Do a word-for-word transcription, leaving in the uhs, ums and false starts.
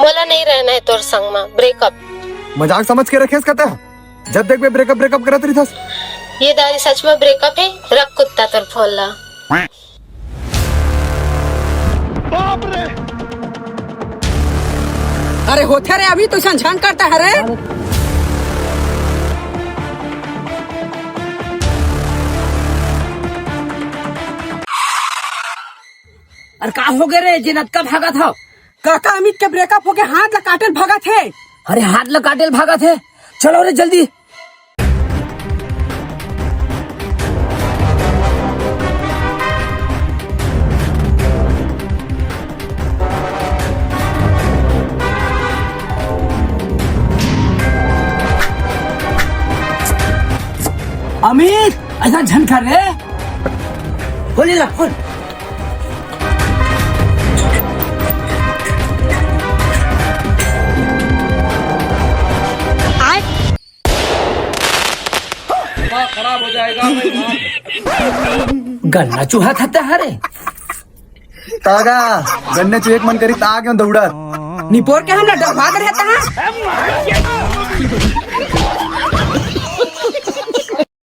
मोला नहीं रहना है तोर संग मा, ब्रेकअप। मजाक समझ के रखेस का तैं? जब देखबे ब्रेकअप ब्रेकअप करत रहिथस। ये दारी सच में ब्रेकअप है, रख कुत्ता तोर फोन ला। अरे होथे रे, अभी तो अइसन झन करता है रे। अरे का हो गए रे, जेन अतका भागत हव? काका अमित के ब्रेकअप होके हाथ ला काटेल भागत हे। अरे हाथ ला काटेल भागत हे, चलो रे जल्दी। अमित, अइसन झन कर रे। खोल ला, खोल। गन्ना चूहा खाता हरे। तागा, गन्ना चूहे के मन करी, ताग यूं दौड़त। निपोर के हमला डरवा दे रहता है।